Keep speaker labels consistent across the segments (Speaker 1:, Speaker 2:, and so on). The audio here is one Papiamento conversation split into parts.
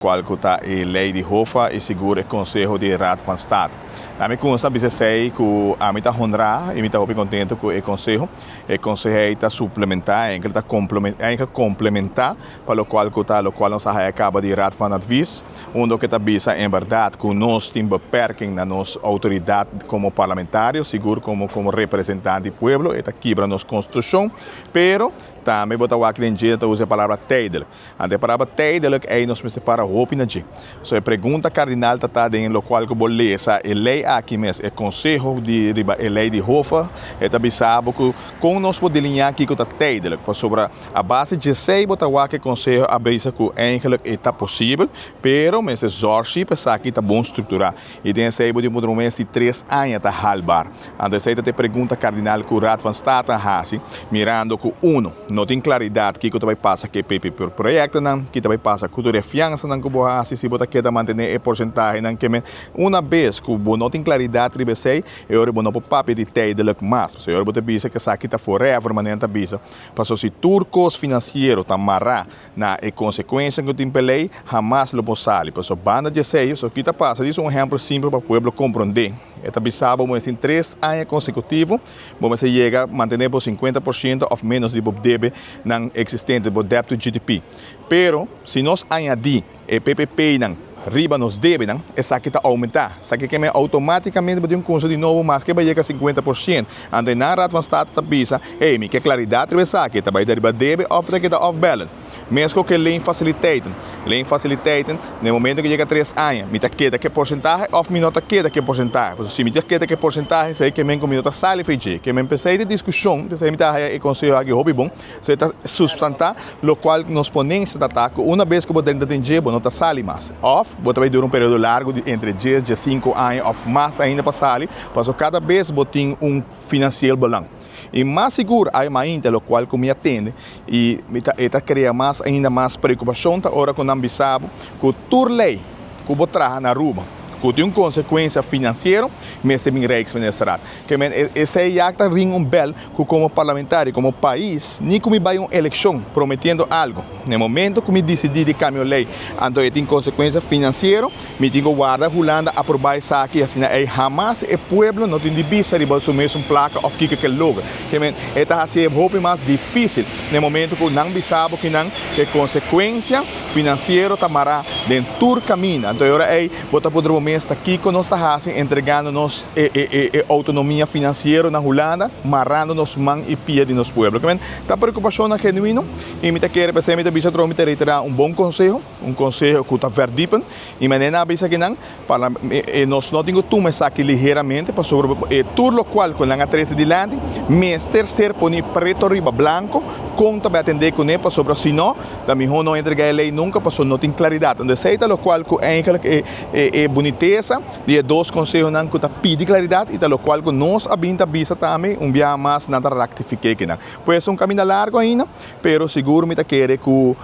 Speaker 1: Cual cu ta e ley di HOFA y sigur e conseho di Raad van State. Ami cuminsa bisa esey cu ami ta honra y mi ta hopi contento cu e conseho. E conseho ey ta suplementa, enkel ta enkel complementa pa locual cu ta locual nos a haya caba di Raad van Advies, unda cu ta bisa en berdad cu nos tin beperking na nos autoridad como parlamentario, sigur como representante di pueblo, e ta kibra nos constitucion, pero tambe bo ta wak den dje ta usa e palabra tijdelijk. Anto e palabra tijdelijk ei nos mester para hopi na dje. So e pregunta kardinal ta ta den lokual ku bo lesa e lei aki mes, e konseho di riba e lei di Hofe, e ta bisa bo ku kon nos por delineá kiko ta tijdelijk. Pasobra a base djesei bo ta wak e konseho a bisa ku eigenlijk e ta posibel, pero mester zòrg si pa esaki ta bon strukturá. I den esei bo tin puntra bo mes si 3 aña ta haalbaar. Anto esei ta e pregunta kardinal ku Raad van State a hasi, mirando ku uno, no tin klaridat kiko ta bai pasa ku e PPP proyektonan, kiko ta bai pasa ku tur e fiansanan ku bo hasi si bo ta keda mantené e porsentahenan ke men. Una bes ku bo no tin klaridat riba esei, e ora bo no por papia di tijdelijk mas. Pasobra e ora bo ta bisa ku esaki ta forever, manera nan ta bisa. Pasobra si tur kos finansiero ta mará na e konsekuensia ku tin pa e lei, hamas lo por sali. Pasobra banda di esei, so ki ta pasa? Dis un ehèmpel simpel pa pueblo komprondé. E ta bisa bo mester tin 3 aña konsekutivo, bo mester yega mantené bo 50% òf ménos di bo debe nan eksistente, bo debt to GDP. Pero si nos añadí e PPP nan riba nos debe nan, esaki ta oumentá. Esaki ke men outomátikamente bo tin un kunsa di nobo mas ke bai yega 50%. Anto nan Raad van State ta bisa, hey, mi ke klaridat riba esaki, ta bai ta riba debe òf ta keda off balance. Mesko ke leenfaciliteiten. Leenfaciliteiten, na momento ku yega 3 aña, mi ta keda ku e porsentahe òf mi no ta keda ku e porsentahe? Pasobra si mi ta keda ku e porsentahe, esei ke men ku mi no ta sali for dje. Ke men p'esei di diskushon, p'esei mi ta haya e konseho aki hopi bon, esei ta sustantá lokual nos ponensia ta ta ku una bes ku bo drenta den dje, bo no ta sali mas. Òf bo ta bai dura un periodo largu di entre 10, 15 aña òf mas ainda pa sali, pasobra kada bes bo tin un financieel belang. I mas sigur ai mainta lokual ku mi a tende i mi ta e ta krea mas ainda mas preokupashon ta ora ku nan bisa bo ku tur lei ku bo traha na Aruba ku tin un konsekuensia finansiero mester bin Rijksministerraad. Ke men esei ya ta ring un bèl ku komo parlamentario, komo pais, ni ku mi bai un elekshon prometiendo algu. Na e momento ku mi disidí di kambia un lei anto e tin konsekuensia finansiero, mi tin ku warda Hulanda aprobá esaki, asina ei hamas e pueblo no tin di bisa riba su mesun plaka òf kiko ke logra. Ke men e ta hasi e hopi mas difísil na e momento ku nan bisa bo kinan e konsekuensia finansiero ta mará den tur kaminda. Anto e ora ei bo ta puntra bo mes ta kiko nos ta hasi entregando nos e outonomia finansiero na Hulanda, marando nos man i pia di nos pueblo. Ke men ta preokupashonnan genuino i mi ta kere p'esei mi ta bisa atrobe mi ta reiterá un bon konseho, un konseho ku ta verdiepen i manera nan a bisa kinan parla nos no tin ku tuma esaki liheramente pasobra e tur lokual ku nan a trese dilanti mester ser poni preto riba blanko kon ta bai atendé kuné, pasobra si no ta mihó no entregá e lei nunka, pasobra no tin klaridat. Entonces esei ta lokual ku eigenlijk e bunitesa di e dos konsehonan ku ta pidi klaridat i ta lokual ku nos a bin ta bisa tambe un biaha mas nan ta raktifiké kinan. Pues un kaminda largu ainda, pero sigur mi ta kere ku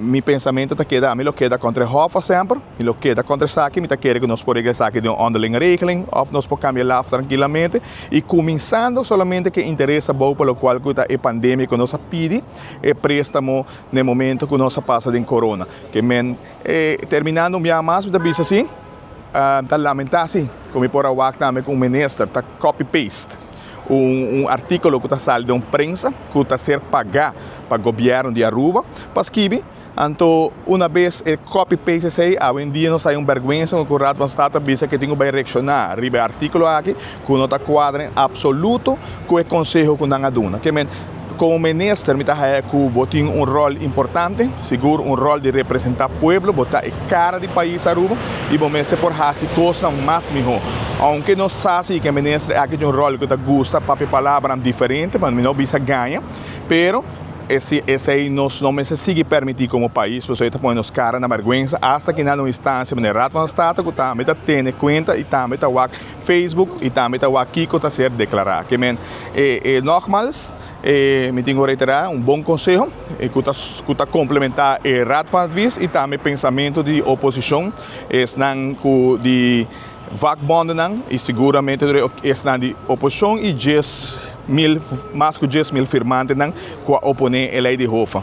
Speaker 1: mi pensamentu ta keda, ami lo keda kontra e Hof semper, mi lo keda kontra esaki. Mi ta kere ku nos por regla esaki den un onderlinge regeling òf nos por kambia laf trankilamente i kuminsando solamente ku e interes abou pa lokual ku ta e pandemia ku nos a pidi e préstamo na e momento ku nos a pasa den corona. Ke men terminando un biaha mas mi ta bisa si, ta lamentá si ku mi por a wak tambe ku un minister ta copy paste un artíkulo ku ta sali den un prensa ku ta ser pagá pa gobièrnu di Aruba pa skibi. Anto una bes e copy paste esei, awendia nos ta un bèrgwensa ku Raad van State a bisa ku tin ku bai reakshoná riba e artíkulo aki ku no ta kuadra en absoluto ku e konseho ku nan a duna. Ke men komo minister mi ta haya ku bo tin un ròl importante, sigur un ròl di representá pueblo, bo ta e kara di pais Aruba i bo mester por hasi kosnan mas mihó. Ounke nos sa si ku e minister aki tin un ròl ku ta gusta papia palabranan diferente, pa mi no bisa gaña, pero esei nos no mester sigui permití komo pais, pasobra e ta pone nos kara na bèrgwensa asta ki nan un instansia manera Raad van State ku tambe ta tene kuenta i tambe ta wak Facebook i tambe ta wak kiko ta ser deklará. Ke men nògmals mi tin ku reiterá un bon konseho ku ta komplementá e Raad van Advies i tambe pensamentu di oposishon, esnan ku di vakbondennan i siguramente esnan di oposishon i 10,000, mas ku 10,000 firmantenan ku a oponé e lei di Hof.